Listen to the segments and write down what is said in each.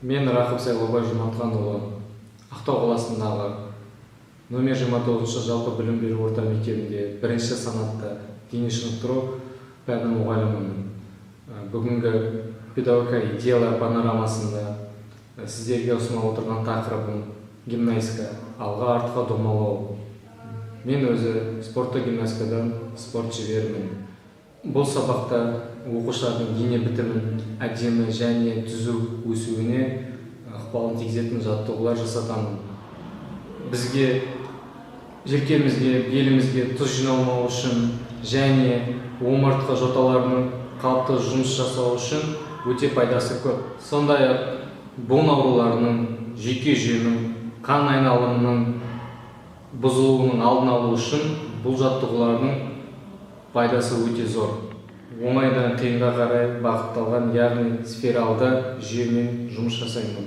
Мен Рақып Сайлаубай Жұматханұлы, Ақтау қаласындағы номер 29 жалпы білім беру орта мектебінде бірінші санатты дене шынықтыру пәнінің мұғалімімін. Бүгінгі педагогика идеялар панорамасында сіздерге ұсынып отырған тақырыбым гимнастика, алға артқа домалау. Мен өзі спорттық гимнастикадан спорт шеберімін. Бұл сабақта оқушылардың дене бітімін әдемі және түзу өсуіне ықпалын тигізетін жаттығулар жасатамын. Бізге желкемізге, белімізге тұз жиналмау үшін және омыртқа жоталарының қалыпты жұмыс жасауы үшін өте пайдасы көп. Сондай-ақ буын ауруларының, жүйке жүйенің, қан айналымының бұзылуының алдын алу үшін бұл жаттығулардың пайдасы өте зор. Оңайдан қиынға қарай бағытталған, яғни сфералды жүйемен жұмыс жасаймын.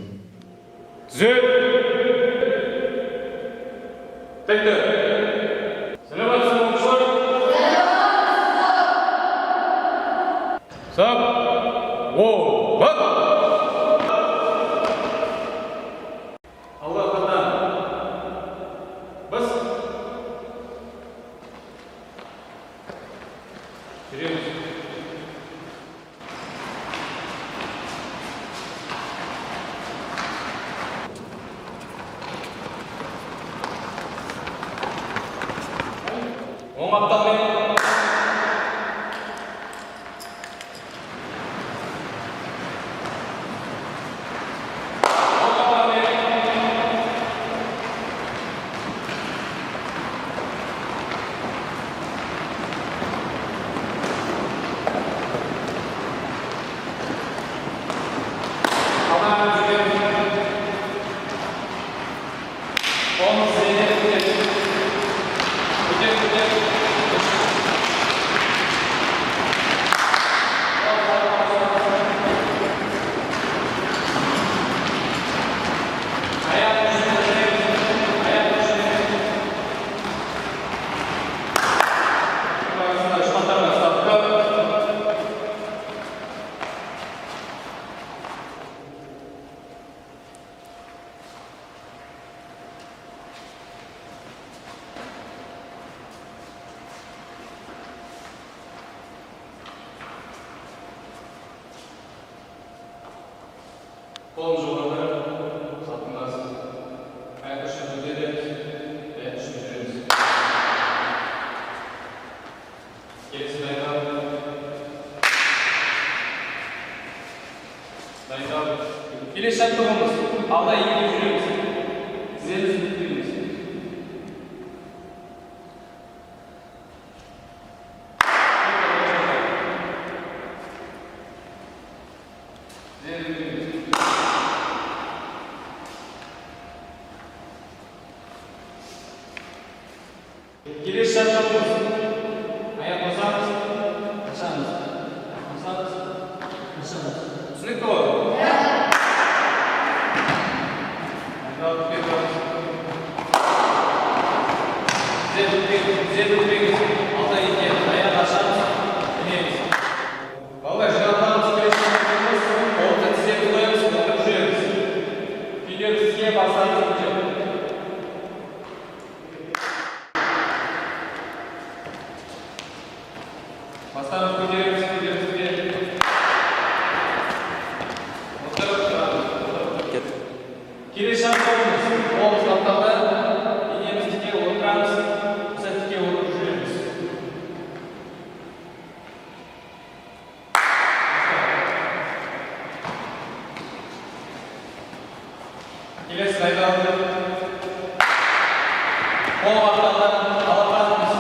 Түзе! Текті! Сәлеметсіз бе, оқушылар? Сап! О! Хоп! Алға қадам. Бас! Жүреміз. Оң қапталмен. Оң қапталмен. Алға жүреміз. Оң тізені көтер. Көтер, көтер. Аяқ ұшын көтереміз. Аяқ ұшын. Арасында үш қатарға ұстап. Қолым жоғары, салқындасыз. Аяқ ұшын көтереміз, аяқ ұшын жүреміз. Келесі дайындал. Дайындал. Келесі жаттығуымыз. Алда иіліп жүреміз. Тіземізді бүктейміз. Тіземізді бүктейміз. Келесі жаттығуымыз. Аяқ қосамыз, ашамыз. Қосамыз, ашамыз. Түсінікті ғой? Дайындалып кетеміз. Тізе бүкпеңіз, тізе бүкпеңіз. Алда екі, аяқ ашамыз, інеміз. Балалар, жиналғанымыз. Келесі жаттығуымыз. Қолды тізеге қоямыз, отырып жүреміз. Кеудемізге басамыз, көтеріп. Бастамыз, көтереміз, кеудемізге. Отырып тұрамыз. Отырып. Келесі жаттығуымыз. Қолымыз қапталда, денеміз тіке, отырамыз, осы тіке отырып жүреміз. Келесі дайындалды. Қол қапталда, алақанымыз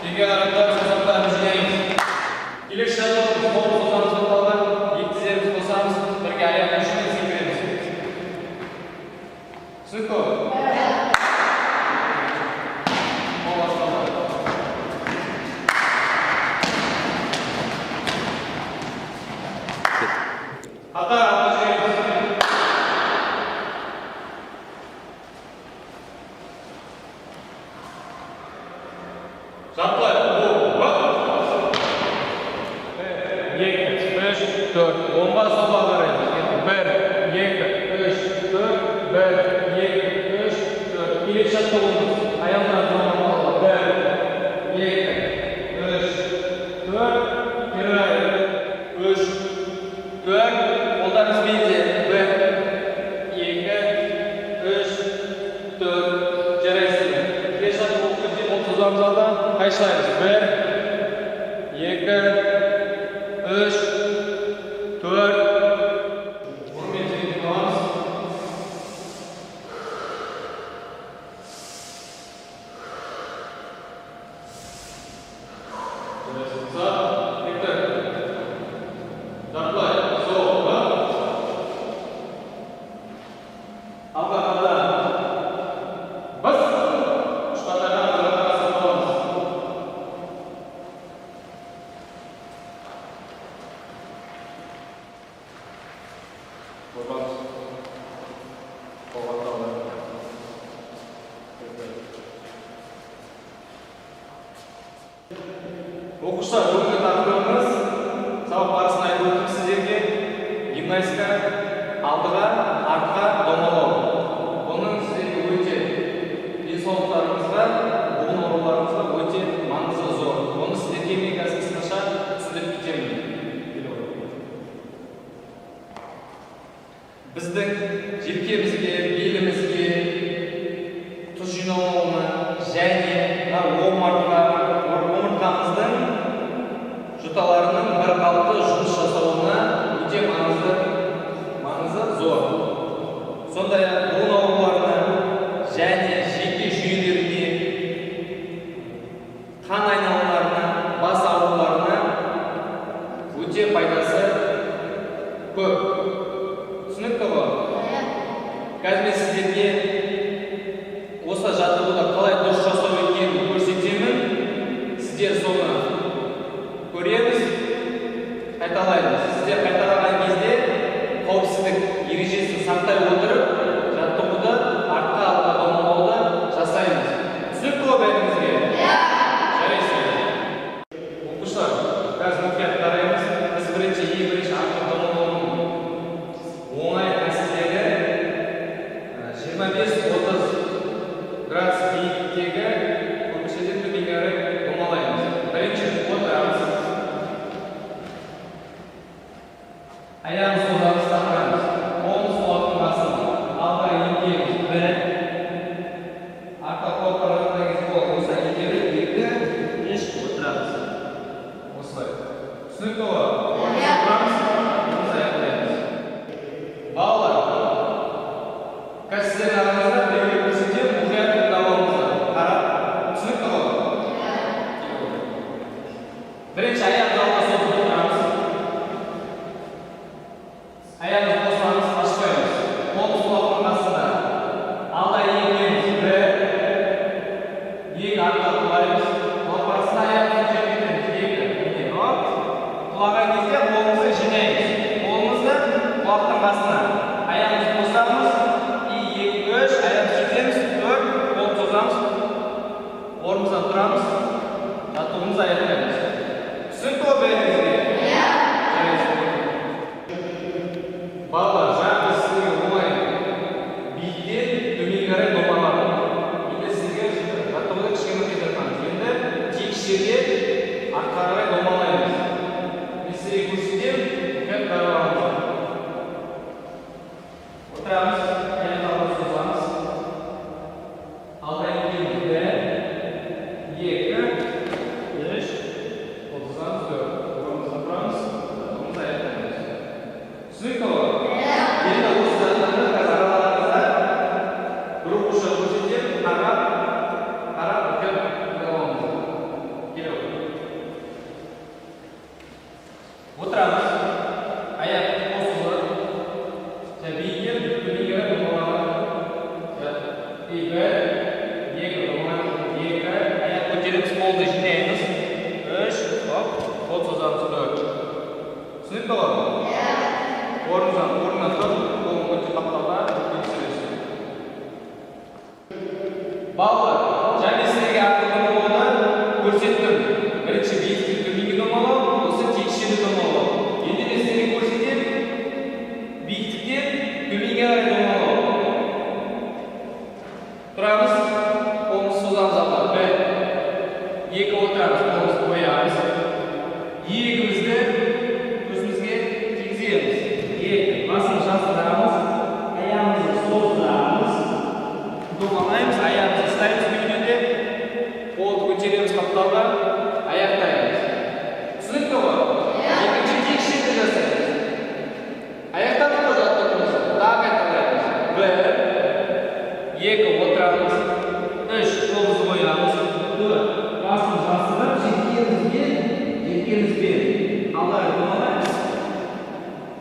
теңге қаратып, саусақтарымызды жинаймыз. Келесі жаттығуымыз. Қол созамыз қапталда, екі тіземізді қосамыз, бірге аяқ ұшымен секіреміз. Түсінікті ғой? Қол басталды. Қатар алға жүреміз. Жартылай. О, хоп. Бір, екі, үш, төрт. Оңға, солға қараймыз. 1, Келесі жаттығуымыз аяғынан домалау. 1, 2, 3, 4, кері 3, 4, қолдарыңызбен де 1, 2, 3, 4, жарайсыздар. Келесі жаттығу қол созамыз алда, қайшылаймыз. 1, 2, 3, 4. Онымен терең демаламыз. Sağ, tekrar. Жартылай, солға. Алға қадам. Бас. Үш қатардан бір қатарға созыламыз. Қорғаныс. Қолға алды. Оқушылар, бүгінгі тақырыбымыз, сабақ барысында айтып өттім сіздерге, гимнастика алдыға, артқа домалау. Бұның сіздерге өте денсаулықтарыңызға, буын ауруларыңызға өте маңызы зор. Оны сіздерге мен қазір қысқаша түсіндіріп кетемін. Біздің желкемізге, белімізге тұз жиналуына және мына омыртқамыздың жұталарының бірқалыпты жұмыс жасауына өте маңызы зор. Сондай-ақ буын ауруларына және жүйке жүйелеріне, қан айналымдарына, бас ауруларына өте пайдасы көп. Түсінікті ғой? Қазір мен сіздерге осы жаттығуды қалай дұрыс жасау екенін көрсетемін. Сіздер соны көреміз, қайталаймыз. Сіздер қайталаған кезде қауіпсіздік ережесін сақтай отырып, жаттығуды артқа, алға домалауды жасаймыз. Түсінікті ғой бәріңізге? Жарайсыздар. Оқушылар, қазір мұқият қараймыз. Біз бірінші, ең бірінші артқа домалаудың оңай тәсілдері 25-30 градус биіктіктегі көпіршеден төменге қарай домалаймыз. Бірінші отырамыз. Аяғымызды созамыз, тақырамыз. Қолымыз құлақтың астында. Алға еңкейеміз. 1. Артқа қол қарағаннан кейін қол осылай кетеді. 2, 3, отырамыз. Осылай. Түсінікті ғой? Отырамыз, қолымызды аяқтаймыз. Балалар, қазір сіздердің араңызда біреуге көрсетемін, мұқият тыңдап алыңыздар. Қарап, түсінікті ғой? Бірінші аяқты алға созып отырамыз. Аяғымызды қосамыз, ашпаймыз. Қолымыз құлақтың астында. Алға еңкейеміз. 1, 2, артқа құлаймыз. Құлап барысында аяғымызды жерге кетеміз. 2, міне, оп. Құлаған кезде қолымызды жинаймыз. Қолымызды құлақтың астына. Аяғымызды қосамыз. И 2, 3, аяғымызды жетеміз. 4, қол созамыз. Орнымыздан тұрамыз. Жаттығуымызды аяқтаймыз. Түсінікті ғой бәріңізге? Жарайсыздар. Балалар, жаңа сізге оңай биіктен төменге қарай домаладым. Енді сізге жаттығуды кішкене қидыртамыз. Енді тегіс жерде артқа қарай домалаймыз. Мен сізге көрсетемін, мұқият қарап алыңыздар. Отырамыз, аяқты алға созамыз. Алға еңкейміз. 1, 2, 3, қол созамыз, 4. Орнымыздан тұрамыз, жаттығуымызды аяқтаймыз. Түсінікті ғой? Енді осы заттарды қазір араларыңызда бір оқушы көрсетемін, қарап, қарап, мұқият тыңдап алыңыздар. Келе ғой. Отырамыз. Аяқ қосылып, және биіктен төменге қарай домалаған. И 1, 2, домалаймыз, 2, аяқ көтереміз, қолды жинаймыз. 3, оп, қол созамыз, 4. Түсінікті ғой? Орнынан тұр, қолын көтер қапталда, түсіресің. Балалар, және сіздерге артқы домалауды көрсеттім. Бірінші биіктен төменге домалау, осы тегіс жерде домалау. Енді мен сіздерге көрсетемін биіктіктен төменге қарай домалау. Тұрамыз. Домалаймыз, аяғымызды ұстаймыз кеудеде, қолды көтереміз қапталға, аяқтаймыз. Түсінікті ғой? Екінші текшені жасаймыз. Аяқтадық қой жаттығуымызды. Тағы қайталаймыз. 1, 2, отырамыз. 3, қолымызды қоямыз. 4, басын жасырып, желкемізбен алға домалаймыз.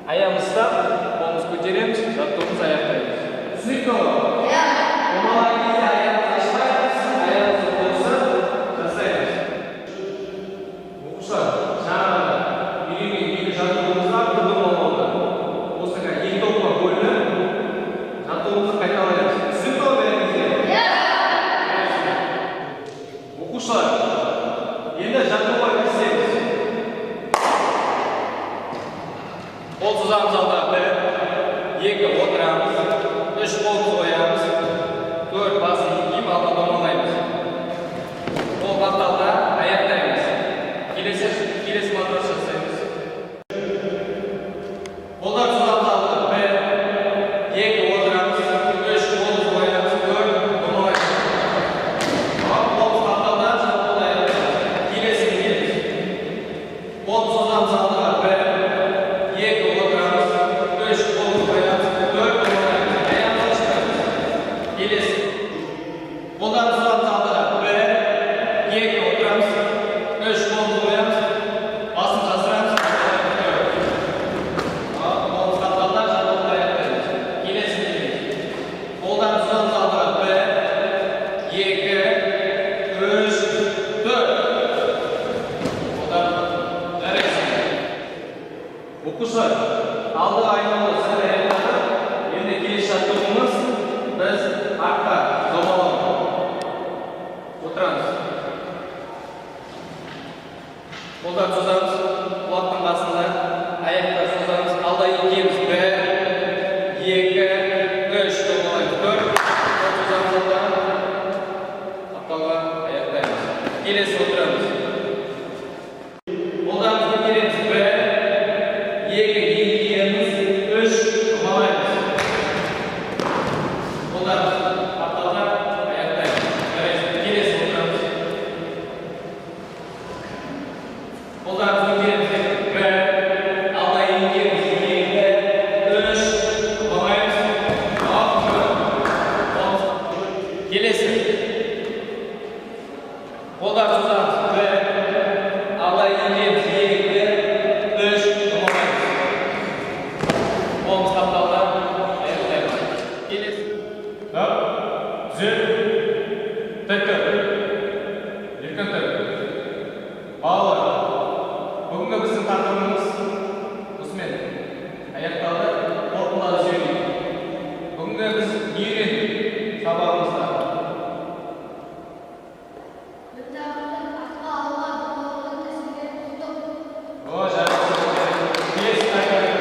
Аяғымызды ұстап, қолымызды көтереміз, жаттығуымызды аяқтаймыз. Түсінікті ғой? Домалаған кезде аяғымызды ашпаймыз, аяғымызды қосып жасаймыз. Оқушылар, жаңағы үйренген екі жаттығуымызға бір домалауда. Осыға екі топқа бөлініп, жаттығуымызды қайталаймыз. Түсінікті ғой бәріңізге? Оқушылар, енді жаттығуға кірісеміз. Қол созамыз алға. 1, 2, отырамыз. 3, қолымызды қоямыз. 4, басын еңкейіп, алға домалаймыз. Қол қапталда аяқтаймыз. Келесі матрас жасаймыз. Қолдар созамыз алға. 1, 2, отырамыз. 3, қолымызды қоямыз. 4, домалаймыз. Қолымыз қапталда, жаттығуды аяқтаймыз. Келесі келеміз. Қол созамыз алдыға. 1, 2, отырамыз. 3, қолымызды қоямыз. 4, домалаймыз. Аяғымызды ашпаймыз. Келесі. Қолдарды созамыз алдыға. 1, 2, отырамыз. 3, қолымызды қоямыз. Басын жасырамыз. 4. Қолымыз қапталда, жаттығуды аяқтаймыз. Келесі келеміз. Қолдарды созамыз алдыға. 1, 2, 3, 4. Қолдар жарайсың. Оқушылар, алдыға айналу сәл аяқтадық. Енді келесі жаттығуымыз біз артқа домалау. Отырамыз. Қолдарды созамыз, құлақтың қасында, аяқтар созамыз, алда еңкейеміз. 1, 2, 3, домалаймыз. 4, қол созамыз алда, қапталға аяқтаймыз. Келесі отырамыз. Қолдарымызды көтереміз. 1, 2, еңкейеміз. 3, домалаймыз. Қолдарымыз қапталға аяқтаймыз. Жарайсың. Келесі отырамыз. Қолдарымызды көтереміз. 1, алда еңкейеміз. 2, 3, домалаймыз. 4. Келесі. Қолдар созамыз. 1, алда еңкейеміз. 2, 3, домалаймыз. Қолымыз қапталда, аяқтаймыз. Келесі. Хоп, түзел, тік тұр. Еркін тұр. Балалар, бүгінгі біздің тақырыбымыз осымен аяқталды. Қорытындылап жіберейік. Бүгінгі біз не үйрендік сабағымызда? Артқа, алға домалаудың тәсілдерін ұқтық. О, жарайсың. Келесі тақырып.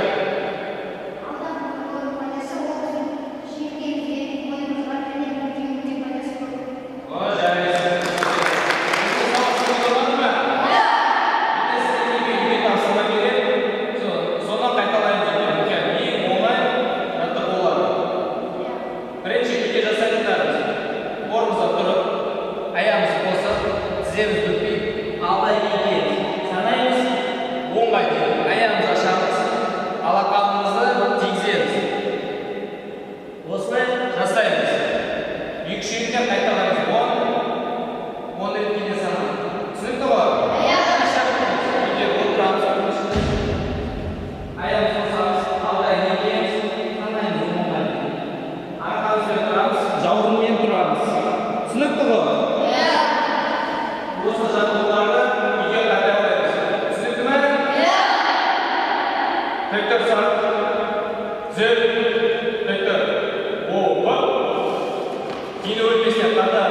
Алға домалаудың пайдасы ол біздің желкемізге, мойнымызға және жүрегімізге пайдасы көп. О, жарайсың. Бүгінгі сабақ сізге ұнады ма? Енді сіздерге үйге тапсырма беремін. Соны қайталаймыз үйде. Мұқият. Ең оңай жаттығулар. Бірінші үйде жасайтындарымыз: орнымызда тұрып, аяғымызды қосып, тіземізді бүкпей, алда еңкейеміз. Санаймыз 10-ға дейін. Аяғымызды ашамыз, алақанымызды тигіземіз. Осылай жасаймыз. 2-3 реттен қайталаймыз. 10, 10 ретке де санаймыз. Түсінікті ғой? Үйде отырамыз. Аяғымызды қосамыз, алда еңкейеміз, санаймыз 10-ға дейін. Арқамызбен тұрамыз, жауырынмен тұрамыз. Түсінікті ғой? Осы жаттығуларды үйге қайталаймыз. Түсінікті ме? Тік тұр, сақ. Түзел. Тік тұр. Опа. Кейін өлмесіне қата.